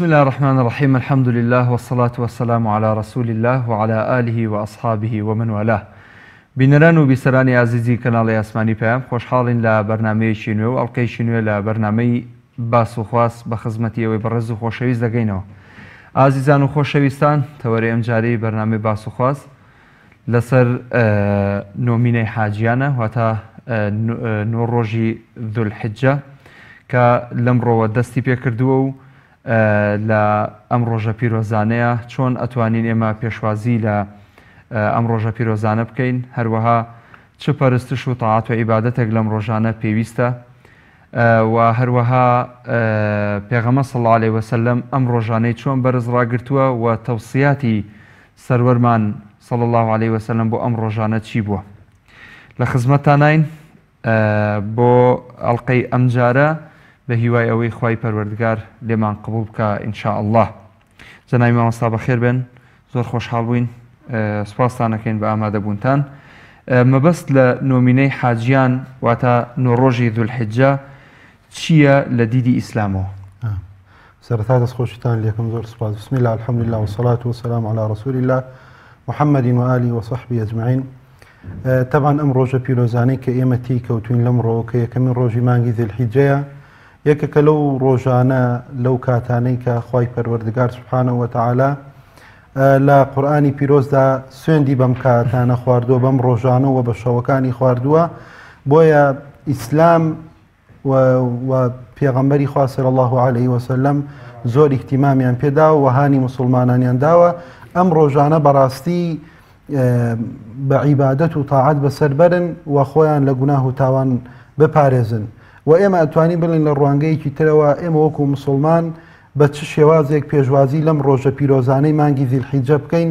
بسم اللە الرحمن الرحیم الحمد للە والصلاة والسلام علی رسول اللە وعلی آله وأصحابه ومن والاه. بینەران و بیسەرانی ئازیزی کەناڵی ئاسمانی پەیام، خۆشحاڵین لە بەرنامەیەکی نوێ و ئەڵقەیەکی نوێ لە بەرنامەی باس و خواس بە خزمەتی ئێوەی بەڕێز و خۆشەویست دەگەینەوە. ئازیزان و خۆشەویستان، تەوەرەی ئەمجارەی بەرنامەی باس و خواس لەسەر نۆمینەی حاجیانە، واتە نۆ ڕۆژی ذوالحجە کە لەمڕۆوە دەستی پێکردووە و لە ئەم ڕۆژە پیرۆزانەیە چۆن ئەتوانین ئێمە پێشوازی لە ئەم ڕۆژە پیرۆزانە بکەین، هەروەها چ پەرستش و تاعەت و عیبادەتێک لەم ڕۆژانە پێویستە و هەروەها پێغەمبەر صلی اللە علیه وسلم ئەم ڕۆژانەی چۆن بەرز ڕاگرتووە و تەوسیاتی سەروەرمان صلی اللە علیە وسلم بۆ ئەم ڕۆژانە چی بووە؟ لە خزمەتتاناین بۆ ئەڵقەی ئەمجارە بە هیوای ئەوەی خوای پەروەردگار لێمان قبوڵ بکا ان شاء اللە. جەنابی مامۆستا بەخێر بێن، زۆر خۆشحاڵ بووین، سوپاستان ئەکەین بە ئامادەبوونتان. مەبەست لە نۆمینەی حاجیان واتە نۆ ڕۆژی ذوالحجە چییە لە دیدی ئیسلامەوە؟ سەرەتا دەستخۆشیتان لێکم زۆر سپاس. بسم الله الحمد لله والصلاة والسلام على رسول الله محمد وآله وصحبه أجمعين. تەبان ئەم ڕۆژە پیرۆزانەی کە ئێمە تێی کەوتوین لەم ڕۆ کە یەکەمین ڕۆژی مانگی ذیلحیجەیە یەکێکە لەو ڕۆژانە لەو کاتانەی کە خوای پەروەردگار سبحانە وتعالی لە قورئانی پیرۆزدا سوێندی بەم کاتانە خواردووە بەم ڕۆژانە و بە شەوەکانی خواردووە بۆیە ئیسلام و پێغەمبەری خوا صلی اللە علیه وسلم زۆر ئیهتیمامیان پێداوە و هانی موسڵمانانیان داوە ئەم ڕۆژانە بەڕاستی بە عیبادەت و تاعەت بەسەر بەرن و خۆیان لە گوناه و تاوان بپارێزن و ئێمە ئەتوانین بڵێن لە ڕوانگەیەکی ترەوە ئێمە وەکو مسلمان بە چ شێوازێک پێشوازی لەم ڕۆژە پیرۆزانەی مانگی زیلحیجە بکەین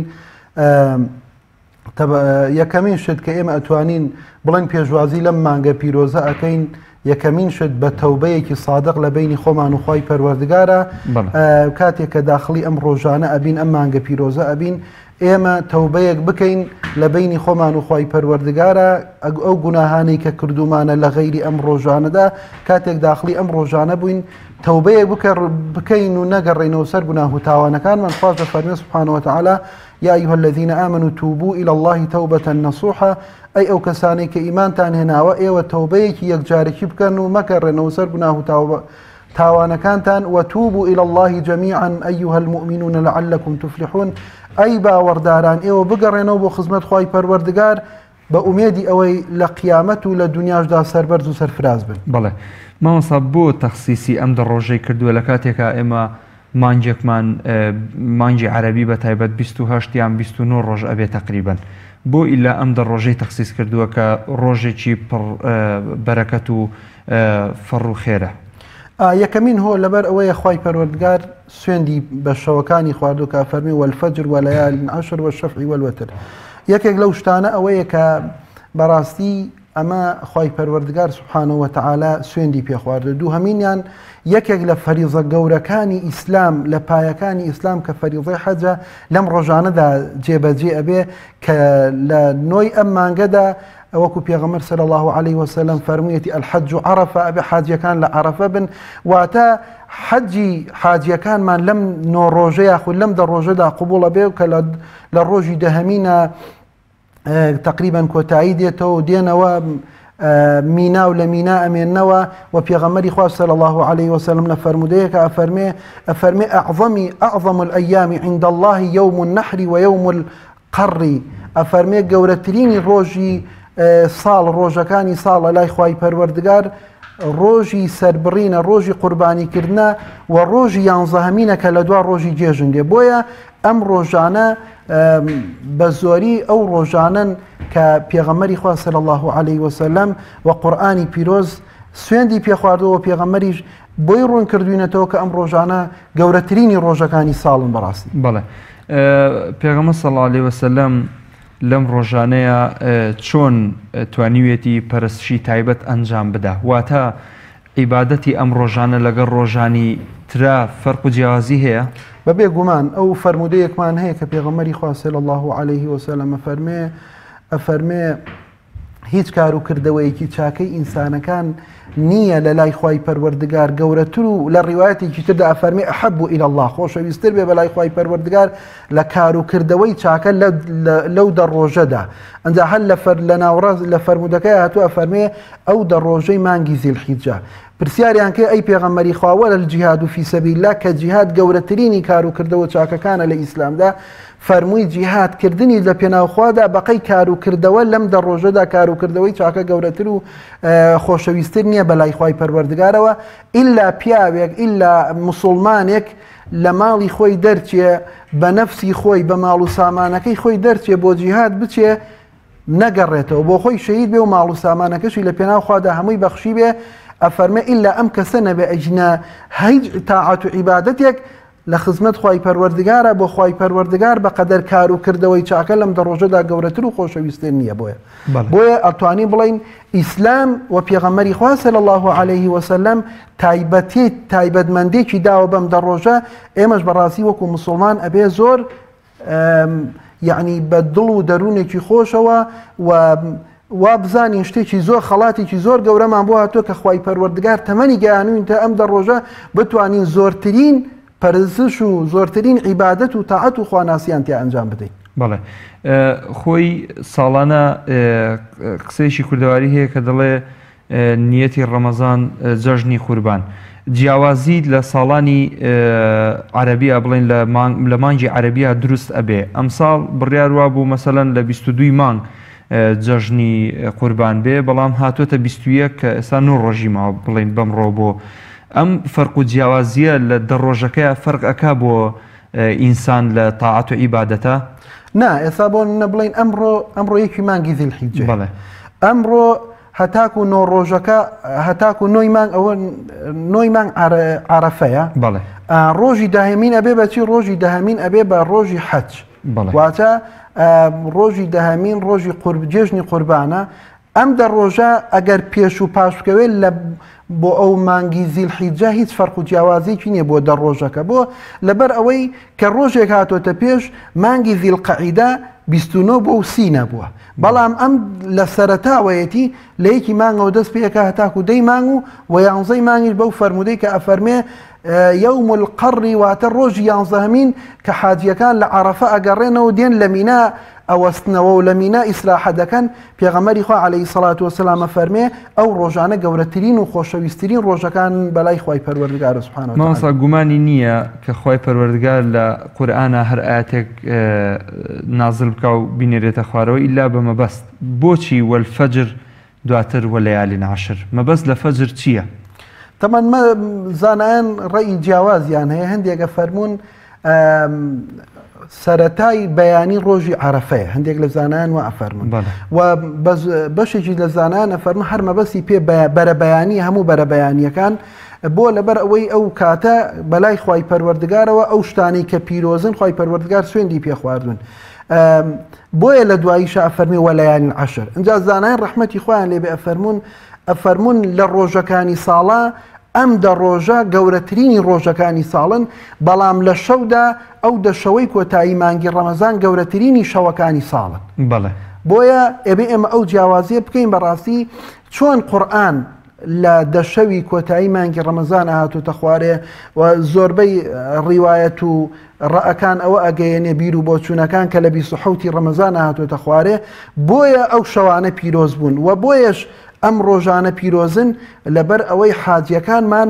یەکەمین شت کە ئێمە ئەتوانین بڵێن پێشوازی لەم مانگە پیرۆزە ئەکەین یەکەمین شت بە تەوبەیەکی سادق لە بینی خۆمان و خوای پەروەردگارە کاتێک کە داخلی ئەم ڕۆژانە ئەبین ئەم مانگە پیرۆزە ئەبین ئێمە تەوبەیەک بکەین لە بینی خۆمان و خوای پەروەردگارە ئەو گوناهانەی کە کردومانە لە غەیری ئەم ڕۆژانەدا کاتێک داخلی ئەم ڕۆژانە بووین تەوبەیەک بکە بکەین و نەگەڕێینەوە سەر گوناه و تاوانەکانمان خوا دەفەرمێ سبحانه وتعالی یا ایها الذین آمنوا توبوا الی اللە توبە نصوحا، ئەی ئەو کەسانەی کە ئیمانتان هێناوە ئێوە تەوبەیەکی یەکجارەکی بکەن و مەگەڕێنەوە سەر گوناه و تاوانەکانتان، وتوبوا الی اللە جمیعا ایها المؤمنون لعلکم تفلحون، ئەی باوەڕداران ئێوە بگەڕێنەوە بۆ خزمەت خوای پەروەردگار بە ئومێدی ئەوەی لە قیامەت و لە دونیاشدا سەربەرز و سەرفراز بن. بەڵێ مامۆستا بۆ تەخسیسی ئەم دە ڕۆژەی کردووە لە کاتێکا ئێمە مانگێکمان مانگی عەرەبی بە تایبەت 28 یان 29 ڕۆژ ئەبێ تەقریبەن بۆ ئیلا ئەم دە ڕۆژەی تەخسیس کردووە کە ڕۆژێکی پڕ بەرەکەت و فەڕ و خێرە؟ یەکەمین هۆ لەبەر ئەوەیە خوای پەروەردگار سوێندی بە شەوەکانی خواردوو کە فەرمی والفجر وليال عشر والشفع والوتر یەکێک لەو شتانە ئەوەیە کە بەڕاستی ئەمە خوای پەروەردگار سبحانه وتعالی سوێندی پێخواردو دووهەمینیان یەکێک لە فەریزە گەورەکانی ئیسلام لە پایەکانی ئیسلام کە فەریزەی حەجە لەم ڕۆژانەدا جێبەجێ ئەبێ کە لە نۆی ئەم مانگەدا وەکو پێغەمبەر صلی اللە علیه وسلم فەرموویەتی الحج عرفە ئەبێ حاجیەکان لە عەرەفە بن واتە حەجی حاجیەکانمان لەم نۆ ڕۆژە یاخود لەم دە ڕۆژەدا قوبوڵە بێ کە لە ڕۆژی دەهەمینە تقریبا کۆتایی دێتەوە و دێنەوە مینا و لە مینا ئەمێنەوە و پێغەمبەری خوا صلی الله علیه وسلم لە فەرموودەیەکە ئەفەرمێ ئەفەرمێ اعظمی اعظم الایام عند الله یوم النحر ویوم قەڕی، ئەفەرمێ گەورەترینی ڕۆژی ساڵ، ڕۆژەکانی ساڵە لای خوای پەروەردگار ڕۆژی سەربڕینە، ڕۆژی قوربانیکردنە و ڕۆژی یانزەهەمینە کە لە دوا ڕۆژی جێژن دێ. بۆیە ئەم ڕۆژانە بە زۆری ئەو ڕۆژانەن کە پێغەمبەری خوا صلی اللە علیه وسلم و قورئانی پیرۆز سوێندی پێخواردووە و پێغەمبەریش بۆی ڕوون کردوینەتەوە کە ئەم ڕۆژانە گەورەترینی ڕۆژەکانی ساڵن بەڕاستی. بەڵێ پێغەمبەر صلی اللە علیە وسلم لەم ڕۆژانەیە چۆن توانیویەتی پەرستشی تایبەت ئەنجام بدا؟ واتە عیبادەتی ئەم ڕۆژانە لەگەڵ ڕۆژانی ترا فەرق و جیاوازی هەیە؟ بەبێ گومان ئەو فەرموودەیەکمان هەیە کە پێغەمبەری خوا صلی اللە علیه وسلم ئەفەرمێ ئەفەرمێ. هیچ کار و کردەوەیەکی چاکەی ئینسانەکان نییە لە لای خوای پەروەردگار گەورەتر و لە ڕیوایەتێکی تردا ئەفەرمێ احب الی اللە خۆشەویستتر بێ بەلای خوای پەروەردگار لە کار و کردەوەی چاکە لەو دە ڕۆژەدا ئەنجا هەر لە فەر لە ناوەڕاست لە فەرموودەکەی هاتووە ئەفەرمێ ئەو دە ڕۆژەی مانگی زیلحیجە پرسیاریان کرد ئەی پێغەمبەری خوا ولا الجهاد فی سبیل اللە کە جیهاد گەورەترینی کار و کردەوە چاکەکانە لە ئیسلامدا فەرمووی جیهاد کردنی لە پێناو خوادا بەقەی کار و کردەوە لەم دە ڕۆژەدا کار و کردەوەی چاکە گەورەتر و خۆشەویستتر نییە بەلای خوای پەروەردگارەوە ئیلا پیاوێک ئیلا مسوڵمانێک لە ماڵی خۆی دەرچێ بە نەفسی خۆی بە ماڵ و سامانەکەی خۆی دەرچێ بۆ جیهاد بچێ نەگەڕێتەوە بۆ خۆی شەهید بێ و ماڵ و سامانەکەشی لە پێناو خوادا هەمووی بەخشی بێ ئەفەرمێ ئیلا ئەم کەسە نەبێ ئەگینا هیچ تاعەت و عیبادەتێک لە خزمەت خوای پەروەردگارە بۆ خوای پەروەردگار بە قەدەر کار و کردەوەی چاکە لەم دە ڕۆژەدا گەورەتر و خۆشەویستتر نییە بۆیە بۆیە ئەتوانین بڵین ئیسلام و پێغەمبەری خوا صلی الله علیه وسلم تایبەتی تایبەتمەندێکی داوە بەم دە ڕۆژە ئێمەش بەڕاستی وەکو مسلمان ئەبێ زۆر یەعنی بە دڵ و دەروونێکی خۆشەوە و وا بزانین شتێکی زۆر خەڵاتێکی زۆر گەورەمان بۆ هاتووە کە خوای پەروەردگار تەمەنی گەیانوین تا ئەم دە ڕۆژە بتوانین زۆرترین پەرزش و زۆرترین عیبادەت و تاعەت و خواناسیان تیا ئەنجام بدەین. بەڵێ خۆی ساڵانە قسەیەکی کوردەواری هەیە کە دەڵێ نیەتی ڕەمەزان جەژنی قوربان. جیاوازی لە ساڵانی عەرەبیا بڵێن لە مانگی عەرەبیا دروست ئەبێ ئەمساڵ بڕیار وابوو مەسەلەن لە 22 مانگ جەژنی قوربان بێ بەڵام هاتووەتە 21 کە ئێستا نۆ ڕۆژی ماوە بڵێن بەمڕۆ بۆ ئەم فەرق و جیاوازیە لە دە ڕۆژەکەیا فەرق ئەکا بۆ ئینسان لە تاعەت و عیبادەتا؟ نا ئێستا بۆ نمونە بڵێین ئەمڕۆ ئەمڕۆ یەکی مانگی زیلحیجەیە بەڵێ. ئەمڕۆ هەتاکو نۆ ڕۆژەکە هەتاکو نۆی مانگ ئەوە نۆی مانگ عەرەفەیە بەڵێ. ڕۆژی دەهەمین ئەبێ بەچی ڕۆژی دەهەمین ئەبێ بە ڕۆژی حەج بەڵێ. واتە ڕۆژی دەهەمین ڕۆژی قورب جێژنی قوربانە ئەم دە ڕۆژە ئەگەر پێش و پاش بکەوێت لە بۆ ئەو مانگی زیلحیجە هیچ فەرق و جیاوازیەکی نییە بۆ دە ڕۆژەکە بۆ لەبەر ئەوەی کە ڕۆژێک هاتۆتە پێش مانگی زیلقەعیدە 29 بۆ و سی نەبووە بەڵام ئەم لە سەرەتاوەیەتی لە یەکی مانگەوە دەست پێکا هەتاکو دەی مانگ و و یانزەی مانگیش بەو فەرموودەی کە ئەفەرمێ یوم القڕ واتە ڕۆژی یانزەهەمین کە حاجیەکان لە عەرەفە ئەگەڕێنەوە دێن لە مینا ئەوەستنەوە و لە مینا ئیسراحە دەکەن، پێغەمبەری خوا علیە الصلوە والسلام ئەفەرمێ، ئەو ڕۆژانە گەورەترین و خۆشەویسترین ڕۆژەکانن بەلای خوای پەروەردگارە سبحانە وتعالی. مامۆستا گومانی نییە کە خوای پەروەردگار لە قورئانا هەر ئایەتێک نازل بکا و بینێرێتە خوارەوە ئیلا بە مەبەست، بۆچی والفجر دواتر وليال عشر مەبەست لە فەجر چییە؟ تەبعەن زانایان ڕەئی جیاوازیان هەیە هەندێک ئەفەرموون سەرەتای بەیانی ڕۆژی عەرەفەیە هەندێک لە زانایان وا ئەفەرموون و بەشێکی لە زانایان ئەفەرموون هەر مەبەستی پێ بەرەبەیانی هەموو بەرەبەیانیەکان بۆ لەبەر ئەوەی ئەو کاتە بەلای خوای پەروەردگارەوە ئەو شتانەی کە پیرۆزن خوای پەروەردگار سوێندی پێخواردون بۆیە لە دواییشا ئەفەرمێ وليال عشر ئینجا زانایان ڕەحمەتی خۆیان لێبێ ئەفەرموون ئەفەرموون لە ڕۆژەکانی ساڵا ئەم دە ڕۆژە گەورەترینی ڕۆژەکانی ساڵن بەڵام لە شەودا ئەو دە شەوەی کۆتایی مانگی ڕەمەزان گەورەترینی شەوەکانی ساڵن بەڵێ. بۆیە ئەبێ ئێمە ئەو جیاوازیە بکەین بەڕاستی چۆن قورئان لە دە شەوی کۆتایی مانگی ڕەمەزانا هاتۆتە خوارێ و زۆربەی ڕیوایەت و ڕەئەکان ئەوە ئەگەیەنێ بیر و بۆچوونەکان کە لە 27 ی ڕەمەزانا هاتۆتە خوارێ بۆیە ئەو شەوانە پیرۆز بوون و بۆیەش ئەم ڕۆژانە پیرۆزن لەبەر ئەوەی حاجیەکانمان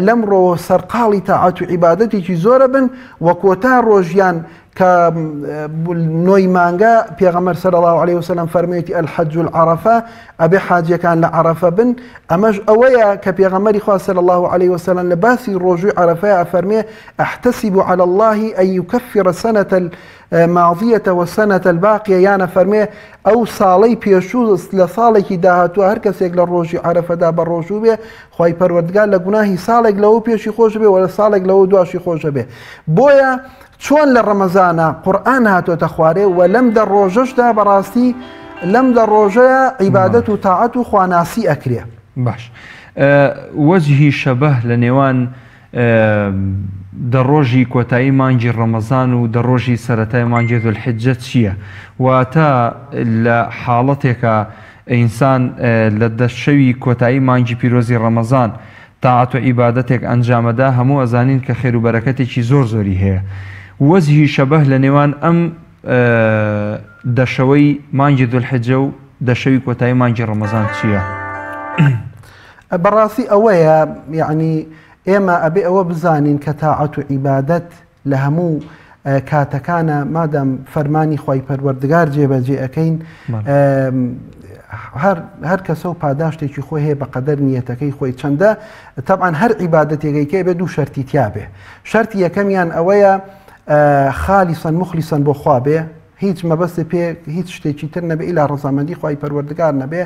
لەمڕۆوە سەرقاڵی تاعەت و عیبادەتێکی زۆرە بن و کۆتا ڕۆژیان کە نۆی مانگە پێغەمبەر صلی اللە علیه وسلم فەرموویەتی الحج العرفە ئەبێ حاجیەکان لە عەرەفە بن ئەمەش ئەوەیە کە پێغەمبەری خوا صلی اللە علیه وسلم لە باسی ڕۆژووی عەرەفەیە ئەفەرمێ احتسب علی الله ان يكفر سنة الماضية والسنة الباقية یان ئەفەرمێ ئەو ساڵەی پێشوو لە ساڵێکی داهاتووە هەر کەسێک لە ڕۆژی عەرەفەدا بە ڕۆژوو بێ خوای پەروەردگار لە گوناهی ساڵێک لەوە پێشی خۆش بێ و لە ساڵێک لەوە دواشی خۆشە بێ بۆیە چۆن لە ڕەمەزانا قورئان هاتۆتە خوارێ وە لەم دە ڕۆژەشدا بەڕاستی لەم دە ڕۆژەیا عیبادەت و تاعەت و خواناسی ئەکرێ. باش وەجهی شەبەه لە نێوان دە ڕۆژی کۆتایی مانگی ڕەمەزان و دە ڕۆژی سەرەتای مانگی ذوالحجە چییە؟ واتە لە حاڵەتێکا ئینسان لە دە شەوی کۆتایی مانگی پیرۆزی ڕەمەزان تاعەت و عیبادەتێک ئەنجامەدا هەموو ئەزانین کە خێر و بەرەکەتێکی زۆر زۆری هەیە. وەجهی شەبەه لە نێوان ئەم دە شەوەی مانگی ذوالحجە و دە شەوی کۆتایی مانگی ڕەمەزان چییە؟ بەڕاستی ئەوەیە یەعنی ئێمە ئەبێ ئەوە بزانین کە تاعەت و عیبادەت لە هەموو کاتەکانە مادام فەرمانی خوای پەروەردگار جێبەجێ ئەەکەین هەر هەر کەسە و پاداشتێکی خۆی هەیە بە قەدەر نیەتەکەی خۆی چەندە تەبان هەر عیبادەتێکەی بێ دوو شەرتی تیاابێ شەرتی یەکەمیان ئەوەیە خالیسەن مخلیسەن بۆ خوا بێ هیچ مەبەستی پێ هیچ شتێکی تر نەبێ ئیلا ڕەزامەندی خوای پەروەردگار نەبێ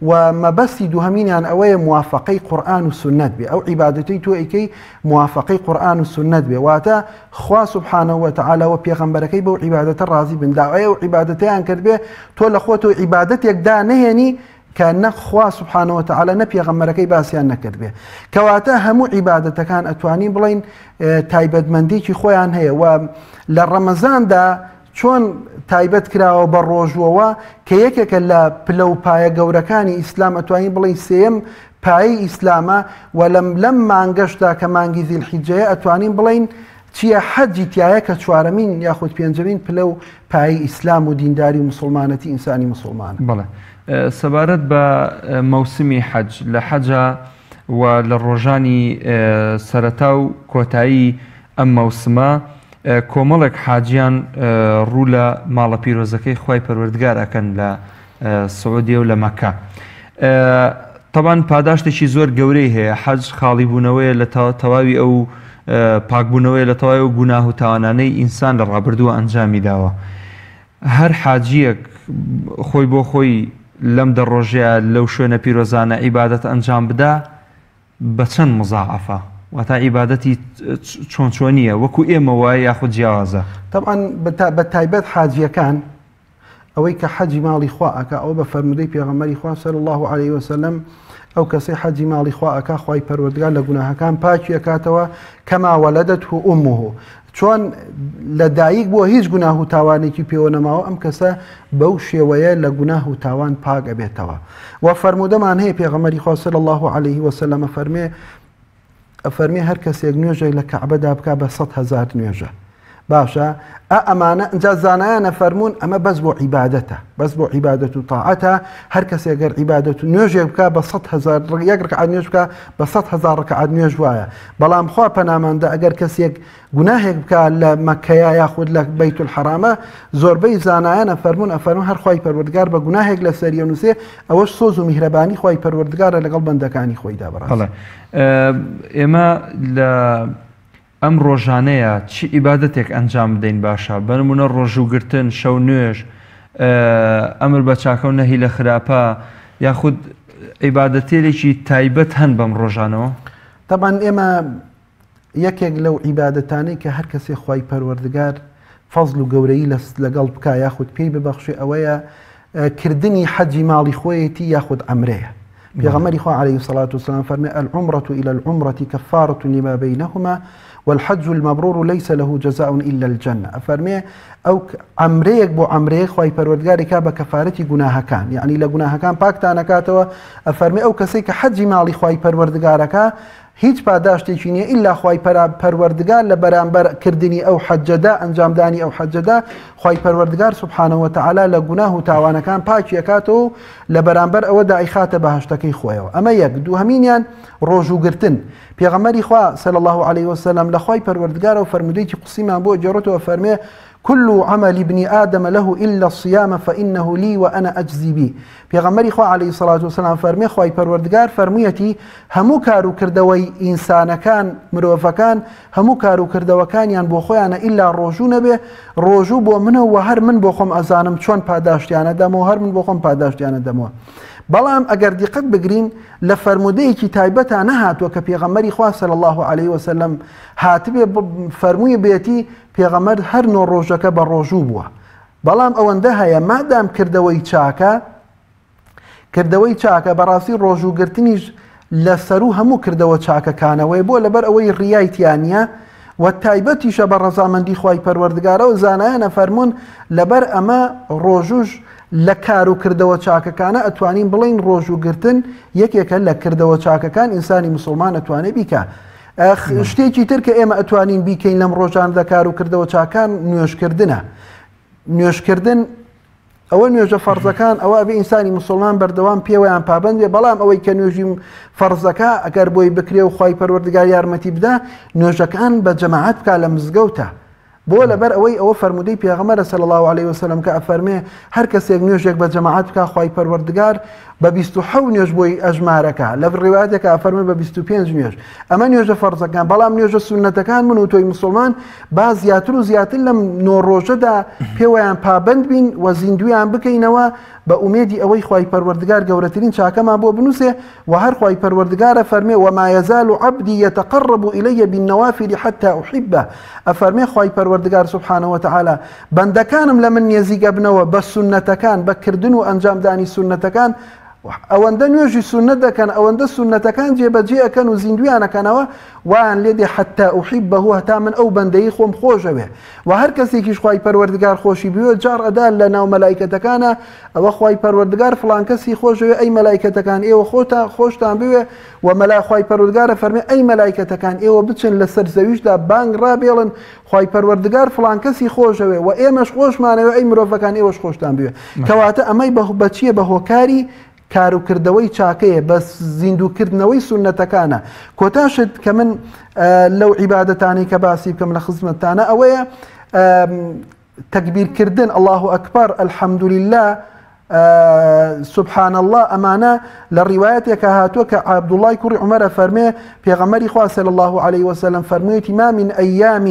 و مەبەستی دووهەمینیان ئەوەیە موافقەی قورئان و سوننەت بێ ئەو عیبادەتەی تۆ ئەیکەی موافقەی قورئان و سوننەت بێ واتە خوا سبحانە وتعالی و پێغەمبەرەکەی بەو عیبادەتە ڕازی بن داوای ئەو عیبادەتەیان کرد بێ تۆ لە خۆتەوە عیبادەتێک دانەهێنی کە نە خوا سبحانە وتعالی نە پێغەمبەرەکەی باسیان نەکردبێ کەواتە هەموو عیبادەتەکان ئەتوانین بڵین تایبەتمەندێکی خۆیان هەیە و لە ڕەمەزاندا چۆن تایبەت کراوە بە ڕۆژوەوە کە یەکێکە لە پلە و پایە گەورەکانی ئیسلام ئەتوانین بڵین سێم پایەی ئیسلامە و لەم لەم مانگەشدا کە مانگی زیلحیجەیە ئەتوانین بڵین چییە حەجی تایە کە چوارەمین یاخود پێنجەمین پلە و پایەی ئیسلام و دینداری و موسڵمانەتی ئینسانی موسڵمانە. بەڵێ سەبارەت بە مەوسمی حەج لە حەجا و لە ڕۆژانی سەرەتا و کۆتایی ئەم مەوسمە کۆمەڵێک حاجیان ڕوو لە ماڵە پیرۆزەکەی خوای پەروەردگار ئەکەن لە سعودیە و لە مەکە تەبان پاداشتێکی زۆر گەورەی هەیە حەج خاڵی بوونەوەیە لە تەواوی ئەو پاکبوونەوەیە لە تەواوی ئەو گوناه و تاوانانەی ئینسان لە ڕابردووە ئەنجامی داوە هەر حاجیەک خۆی بۆ خۆی لەم دە ڕۆژەیە لەو شوێنە پیرۆزانە عیبادەت ئەنجام بدا بە چەند مزاعەفە؟ واتا عیبادەتی چۆن چۆنیە وەکو ئێمە وایە یاخود جیاوازە؟ تەبعەن بە تایبەت حاجیەکان ئەوەی کە حەجی ماڵی خوا ئەکا ئەوە بە فەرموودەی پێغەمبەری خوا صلی اللە علیه وسلم ئەو کەسەی حەجی ماڵی خوا ئەکا خوای پەروەردگار لە گوناهەکان پاکی ئەکاتەوە کەما وەلەدته امه چۆن لە دایک بووە هیچ گوناه و تاوانێکی پێوە نەماوە ئەم کەسە بەو شێوەیە لە گوناه و تاوان پاک ئەبێتەوە و فەرموودەمان هەیە پێغەمبەری خوا صلی اللە علیه وسلم فەرمێ ئەفەرمێ هەر کەسێک نوێژێک لە کەعبەدا بکا بە 100 هەزار نوێژە باشە ئە ئەمانە ئینجا زانایان ئەفەرموون ئەمە بەس بۆ عیبادەتە بەس بۆ عیبادەت و تاعەتە هەر کەسێک گەر عیبادەت و نوێژێک بکا بە 100 هەزار یەک ڕکعات نوێژ بکا بە 100 هەزار ڕکعات نوێژ وایە بەڵام خوا پەناماندا ئەگەر کەسێک گوناهێک بکا لە مەککەیا یاخود لە بەیت الحرامە زۆربەی زانایان ئەفەرموون ئەفەرموون هەر خوای پەروەردگار بە گوناهێک لەسەری ئەنووسێ ئەوەش سۆز و میهرەبانی خوای پەروەردگارە لەگەڵ بەندەکانی خۆیدا بەڕاستی. بەڵێ ئێمە لە ئەم ڕۆژانەیە چ عیبادەتێک ئەنجام بدەین باشە بە نمونە ڕۆژوو گرتن شەو نوێژ ئەمر بە چاکە و نەهی لە خراپە یاخود عیبادەتێلێکی تایبەت هەن بەم ڕۆژانەوە؟ تەبعەن ئێمە یەکێک لەو عیبادەتانەی کە هەر کەسێ خوای پەروەردگار فەزل و گەورەیی لەگەڵ بکا یاخود پێی ببەخشێ ئەوەیە کردنی حەجی ماڵی خۆیەتی یاخود عەمرەیە پێغەمبەری خوا علیه الصلاة والسلام فەرمی العمرة إلى العمرة كفارة لما بينهما والحج المبرور ليس له جزاء إلا الجنة ئەفەرمێ ئەو عەمرەیەک بۆ عەمرەیەک خوای پەروەردگاری کا بە کەفارەتی گوناهەکان یعنی لە گوناهەکان پاکتانەکاتەوە ئەفەرمێ ئەو کەسەی کە حەجی ماڵی خوای پەروەردگارەکە هیچ پاداشتێکی نیە ئیلا خوای پەروەردگار لە بەرامبەر کردنی ئەو حەجەدا ئەنجامدانی ئەو حەجەدا خوای پەروەردگار سبحانە وتعالی لە گوناه و تاوانەکان پاکی ئەکاتەوە و لە بەرامبەر ئەوەدا ئەیخاتە بەهەشتەکەی خۆیەوە ئەمە یەک دووهەمینیان ڕۆژووگرتن پێغەمبەری خوا صلی الله علیه وسلم لە خوای پەروەردگارەوە فەرموودەیەکی قودسیمان بۆ گێڕێتەوە فەرمێ كل عمل ابن آدم له إلا الصيام فإنه لي وأنا أجزي به پێغەمبەری خوا علیە سڵات وسلام فەرمی خوای پەروەردگار فەرموویەتی هەموو کار و کردەوەی ئینسانەکان مرۆڤەکان هەموو کار و کردەوەکانیان بۆ خۆیانە ئیلا ڕۆژوو نەبێ ڕۆژوو بۆ منە و هەر من بۆ خۆم ئەزانم چۆن پاداشتیانە دەمەوە هەر من بۆ خۆم پاداشتیانە دەمەوە بەڵام ئەگەر دیقەت بگرین لە فەرموودەیەکی تایبەتا نەهاتووە کە پێغەمبەری خوا صلی الله علیه وسلم هاتبێ فەرمووی بێتی پێغەمبەر هەر نۆ ڕۆژەکە بە ڕۆژوو بووە بەڵام ئەوەندە هەیە مادام کردەوەی چاکە کردەوەی چاکە بەڕاستی ڕۆژوو گرتنیش لە سەروو هەموو کردەوە چاکەکانەوەی بۆ لەبەر ئەوەی ڕیای تیا نییە و تایبەتیشە بە ڕەزامەندی خوای پەروەردگارەوە زانایانە فەرموون لەبەر ئەمە ڕۆژوش لە کار و کردەوە چاکەکانە ئەتوانین بڵێین ڕۆژووگرتن یەکێکە لە کردەوە چاکەکان ئینسانی موسڵمان ئەتوانێ بیکا. شتێکی تر کە ئێمە ئەتوانین بیکەین لەم ڕۆژانەدا کار و کردەوە چاکان نوێژکردنە. نوێژکردن ئەوە نوێژە فەرزەکان ئەوە ئەبێ ئینسانی موسڵمان بەردەوام پێوەیان پابەند بێ بەڵام ئەوەی کە نوێژی فەرزەکە ئەگەر بۆی بکرێ و خوای پەروەردگار یارمەتی بدا نوێژەکان بە جەماعەت بکا لە مزگەوتە بۆ لەبەر ئەوەی ئەوە فەرموودەی پێغەمبەرە صلی اللە علیە وسلم کە ئەفەرمێ هەر کەسێک نوێژێک بە جەماعەت بکا خوای پەروەردگار بە 27 نوێژ بۆی ئەژمارەکە لە ڕیوایەتێکا ئەفەرمێ بە 25 نوێژ ئەمە نوێژە فەرزەکان بەڵام نوێژە سوننەتەکان من و تۆی مسلمان با زیاتر و زیاتر لەم نۆ ڕۆژەدا پێوەیان پابەند بین و زیندویان بکەینەوە بە ئومێدی ئەوەی خوای پەروەردگار گەورەترین چاکەمان بۆ بنووسێ وە هەر خوای پەروەردگار ئەفەرمێ، وما یزال عبدی یتقرب الی بالنوافل حتی احبه، ئەفەرمێ خوای پەروەردگار سبحانە وتعالی بەندەکانم لە من نێزیک ئەبنەوە بە سوننەتەکان بە کردن و ئەنجامدانی سوننەتەکان ئەوەندە نوێژی سوننەت دەکەن ئەوەندە سوننەتەکان جێبەجێ ئەکەن و زیندویان ئەکەنەوە وایان لێ دێ حتی احبه هەتا من ئەو بەندەی خۆم خۆشەوێ وە هەر کەسێکیش خوای پەروەردگار خۆشی بوێ جاڕ ئەدا لە ناو مەلایکەتەکانا ئەوە خوای پەروەردگار فڵان کەسی خۆشەوێ ئەی مەلایکەتەکان ئێوە خۆتان خۆشتان بوێ وە مەلا خوای پەروەردگار ئەفەرمێ ئەی مەلایکەتەکان ئێوە بچن لەسەر زەویشدا بانگ ڕابێڵن خوای پەروەردگار فڵان کەسی خۆشەوێ وە ئێمەش خۆشمانەوێ ئەی مرۆڤەکان ئێوەش خۆشتان بوێ کەواتە ئەمەی بە چییە بە هۆکاری کار و کردەوەی چاکەیە بە زیندووکردنەوەی سوننەتەکانە. کۆتا شت کە من لەو عیبادەتانەی کە باسی بکەم لە خزمەتتانە ئەوەیە تەکبیر کردن اللە اکبر الحمدللە سبحان اللە ئەمانە لە ڕیوایەتێکە هاتووە کە عەبدوڵای کوڕی عومەرە فەرمێ پێغەمبەری خوا صلی الله علیه وسلم فەرموویەتی ما من ایام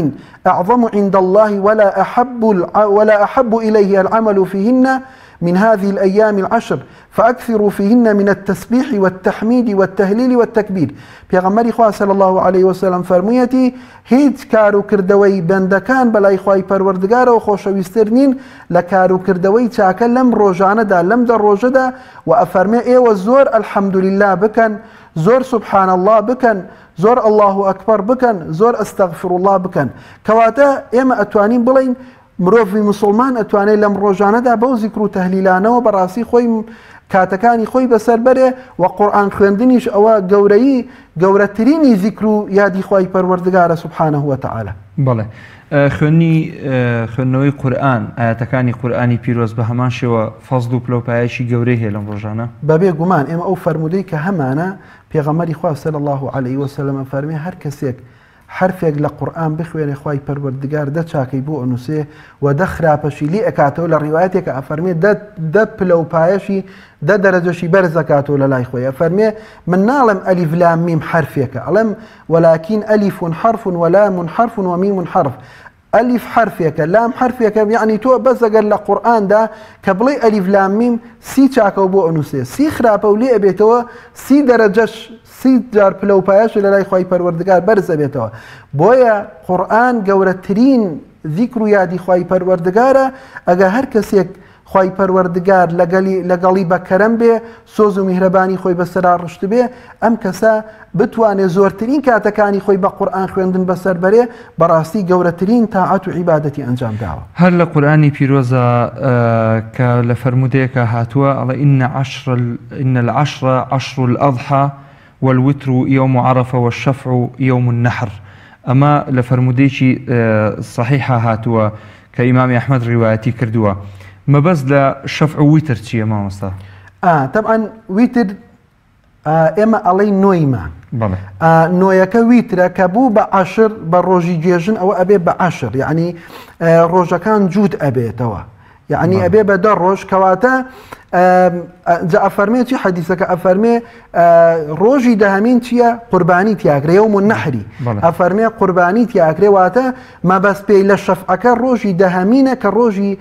اعظم عند الله ولا احب ولا احب الیه العمل فيهن من هذه الایام العشر فاکثروا فیهن من التسبیح والتحمید والتهلیل والتکبیر پێغەمبەری خوا صلی اللە علیه وسلم فەرموویەتی هیچ کار و کردەوەی بەندەکان بەلای خوای پەروەردگارەوە خۆشەویستر نین لە کار و کردەوەی چاکە لەم ڕۆژانەدا لەم دە ڕۆژەدا و ئەفەرمێ ئێوە زۆر الحمدللە بکەن زۆر سبحان اللە بکەن زۆر اللە اکبر بکەن زۆر استغفر اللە بکەن کەواتە ئێمە ئەتوانین بڵێین مرۆڤی موسڵمان ئەتوانێ لەم ڕۆژانەدا بەو زیکر و تەهلیلانەوە بەڕاستی خۆی کاتەکانی خۆی بەسەر بەرێ و قورئان خوێندنیش ئەوە گەورەیی گەورەترینی زیکر و یادی خوای پەروەردگارە سبحانە وتعالی. بەڵێ خوێندنی خوێندنەوەی قورئان ئایەتەکانی قورئانی پیرۆز بە هەمان شێوە فەزڵ و پلەوپایەکی گەورەی هەیە لەم ڕۆژانە. بەبێ گومان ئێمە ئەو فەرموودەی کە هەمانە پێغەمبەری خوا صلی اللە علیه وسلم ئەفەرمێ هەر کەسێک حەرفێک لە قورئان بخوێنێ خوای پەروەردگار دە چاکەی بۆ ئەنوسێ و دە خراپەشی لێ ئەکاتەوە لە ڕیوایەتێکا ئەفەرمێ دە دە پلە و پایەشی دە دەرەجەشی بەرز ئەکاتەوە لە لای خۆی ئەفەرمێ من ناڵێم ئەلیف لام میم حەرفێکە ئەڵێم ولکن ئەلیف حرف ولام حرف ومیم حرف ئەلیف حەرفێکە لام حەرفێکە یعنی تۆ بەس ئەگەر لە قورئاندا کە بڵێ ئەلیف لام میم سی چاکەو بۆ ئەنووسێ سی خراپە و لێ ئەبێتەوە سی دەرەجەش سی جار پلە و پایەش لە لای خوای پەروەردگار بەرز ئەبێتەوە بۆیە قورئان گەورەترین زیکر و یادی خوای پەروەردگارە ئەگەر هەر کەسێک خوای پەروەردگار لەگەلی لەگەڵی بە کەرەم بێ سۆز و میهرەبانی خۆی بەسەرا ڕشتبێ ئەم کەسە بتوانێ زۆرترین کاتەکانی خۆی بە قورئان خوێندن بەسەر بەرێ بەڕاستی گەورەترین تاعەت و عیبادەتی ئەنجام داوە. هەر لە قورئانی پیرۆزا کە لە فەرموودەیەکا هاتووە ئەڵێ ان عشر ان العشر عشر الاضحی والوتر یوم عرفە والشفع یوم النحر ئەمە لە فەرموودەیەکی صحیحا هاتووە کە ئیمامی ئەحمەد ڕیوایەتی کردووە مەبەست لە شەفع و ویتر چییە مامۆستا؟ تەبعەن ویتر ئێمە ئەڵێی نۆی مانگ نۆیەکە ویترە کە بوو بە عشر بە ڕۆژی گێژن ئەوە ئەبێ بە عشر یعنی ڕۆژەکان جووت ئەبێتەوە یعنی ئەبێ بە دە ڕۆژ کەواتە جا ئەفەرمێ چی حەدیسەکە ئەفەرمێ ڕۆژی دەهەمین چییە قوربانی تیاکرێ و منەحری ئەفەرمێ قوربانی تیاکرێ واتە مەبەست پێی لە شەفعەکە ڕۆژی دەهەمینە کە ڕۆژی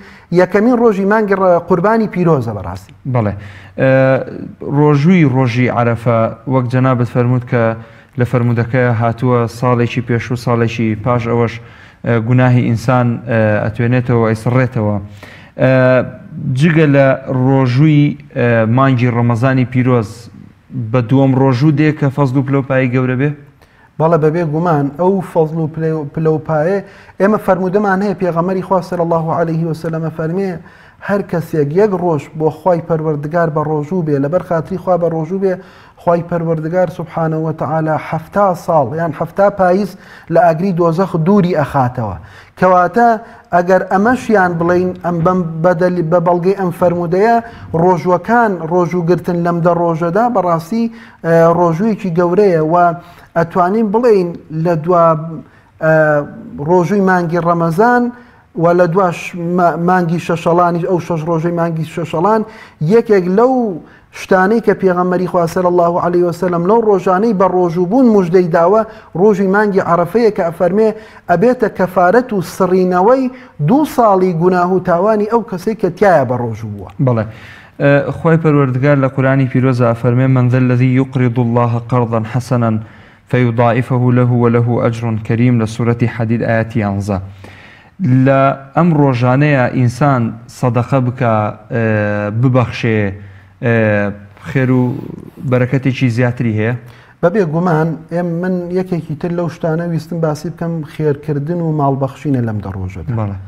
یەکەمین ڕۆژی مانگی قوربانی پیرۆزە بەڕاستی. بەڵێ ڕۆژووی ڕۆژی عەرەفە وەک جەنابت فەرمووت کە لە فەرموودەکەیا هاتووە ساڵێکی پێش و ساڵێکی پاش ئەوەش گوناهی ئینسان ئەتوێنێتەوە ئەیسڕێتەوە جگە لە ڕۆژووی مانگی ڕەمەزانی پیرۆز بە دووەم ڕۆژوو دێ کە فەزل و پلەو پایەی گەورە بێ؟ بەڵێ بەبێ گومان ئەو فەزل و پلە و پایە ئێمە فەرموودەمان هەیە پێغەمبەری خوا صلی اللە علیه وسلم فەرمێ هەر کەسێک یەک ڕۆژ بۆ خوای پەروەردگار بە ڕۆژوو بێ لەبەر خاتری خوا بە ڕۆژوو بێ خوای پەروەردگار سبحانە وتعالی 70 ساڵ یان 70 پایز لە ئاگری دۆزەخ دووری ئەخاتەوە کەواتە ئەگەر ئەمەشیان بڵێین ئەم بەم بەدەلی بە بەڵگەی ئەم فەرموودەیە ڕۆژوەکان ڕۆژوو گرتن لەم دە ڕۆژەدا بەڕاستی ڕۆژوویەکی گەورەیە و ئەتوانین بڵێین لە دوا ڕۆژووی مانگی ڕەمەزان و لە دواش مانگی شەشەڵانیش ئەو شەش ڕۆژەی مانگی شەشەڵان یەکێک لەو شتانەی کە پێغەمبەری خوا صلی اللە علیە وسلم لەو ڕۆژانەی بە ڕۆژوو بوون موژدەی داوە ڕۆژی مانگی عەرەفەیە کە ئەفەرمێ ئەبێتە کەفارەت و سڕینەوەی دوو ساڵی گوناه و تاوانی ئەو کەسەی کە تیایا بە ڕۆژوو بووە. بەڵێ خوای پەروەردگار لە قورئانی پیرۆزا ئەفەرمێ من ذا الذی یقرض اللە قرضا حسنا فیضاعفه له وله اجر کریم لە سورەتی حدید ئایەتی یانزە لە ئەم ڕۆژانەیا ئینسان سەدەقە بکا ببەخشێ خێر و بەرەکەتێکی زیاتری هەیە؟ بەبێ گومان ئێم من یەکێکی تر لەو شتانە ویستم باسی بکەم خێرکردن و ماڵبەخشینە لەم دە ڕۆژەدا. بەڵێ.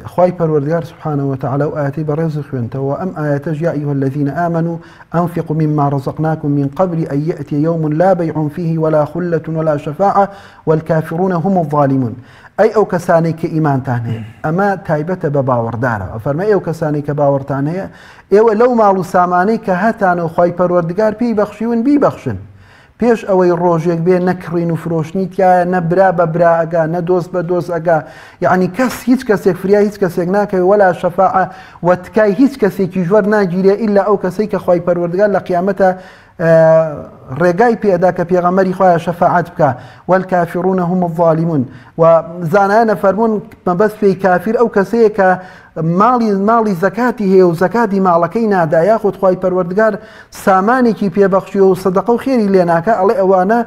خوای پەروەردگار سبحانه وتعالی ئەو ئایەتەی بەڕێز خوێنتەوە ئەم ئایەتەش یا ایها الذین آمنوا انفقوا مما رزقناکم من قبل ان یأتی یوم لا بیع فیه ولا خلة ولا شفاعة والکافرون هم الظالمون ئەی ئەو کەسانەی کە ئیمانتان هەیە ئەمە تایبەتە بە باوەڕدارەوە فەرمە ئەو کەسانی کە باوەڕتان هەیە ئێوە لەو ماڵ و سامانەی کە هەتانە و خوای پەروەردگار پێی بەخشیون بیبەخشن پێش ئەوەی ڕۆژێک بێ نە کڕین و فرۆشتنی تیایە نە برا بە برا ئەگا نە دۆست بە دۆست ئەگا یەعنی کەس هیچ کەسێک فریای هیچ کەسێک ناکەوێ ولا شەفاعە و تکای هیچ کەسێکیش وەرناگیرێ ئیلا ئەو کەسەی کە خوای پەروەردگار لە قیامەتە ڕێگای پێدا کە پێغەمبەری خوایە شەفاعەت بکا والکافرون هم الظالمون و زانایانە فەرموون مەبەست پێی کافیر ئەو کەسەیە کە ماڵی ماڵی زەکاتی هەیە و زەکاتی ماڵەکەی نادا یاخود خوای پەروەردگار سامانێکی پێ بەخشیوە و سەدەقە و خێری لێ ناکا ئەڵێ ئەوانە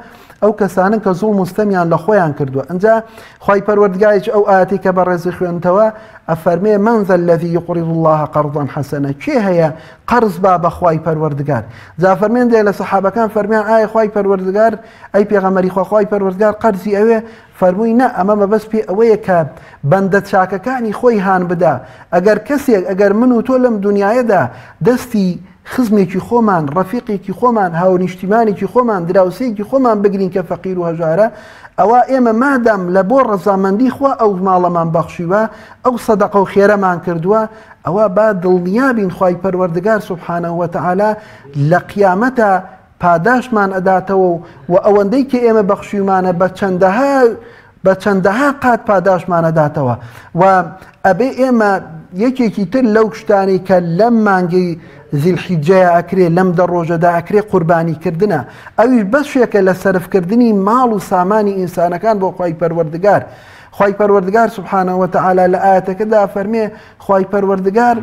ئەو کەسانن کە زوڵم و ستەمیان لە خۆیان کردووە ئەجا خوای پەروەردگاریش ئەو ئاتی کە بەڕێزی خوێنتەوە ئەفەرمێ من ذا الذي يقرض الله قرضا حسنا کێ هەیە قەرز با بە خوای پەروەردگار جا فەرمێن دێ لە سەحابەکان فەرمیان ئایا خوای پەروەردگار ئەی پێغەمبەری خوا خوای پەروەردگار قەرزی ئەوێ فەرمووی نا ئەمە مەبەست پێ ئەوەیە کە بەندە چاکەکانی خۆی هان بدا ئەگەر کەسێک ئەگەر من و تۆ لەم دنیایەدا دەستی خزمێکی خۆمان، ڕەفیقێکی خۆمان، هاونیشتیمانێکی خۆمان، دراوسێیەکی خۆمان بگرین کە فەقیر و هەژارە، ئەوا ئێمە مادام لە بۆ ڕەزامەندی خوا ئەو ماڵەمان بەخشیوە، ئەو سەدەقە و خێرەمان کردووە، ئەوا با دڵنیا بین خوای پەروەردگار سبحانە وتعالی لە قیامەتا پاداشتمان ئەداتەوە و و ئەوەندەی کە ئێمە بەخشیومانە بە چەندەها بە چەندەها قات پاداشتمان ئەداتەوە و ئەبێ ئێمە یەکێکی تر لەو شتانەی کە لەم مانگەی زیلحیجەیە ئەکرێ لەم دە ڕۆژەدا ئەکرێ قوربانی کردنە ئەویش بەشێکە لە سەرفکردنی ماڵ و سامانی ئینسانەکان بۆ خوای پەروەردگار خوای پەروەردگار سبحانە وتعالی لە ئاەتەکەدا فەرمێ خوای پەروەردگار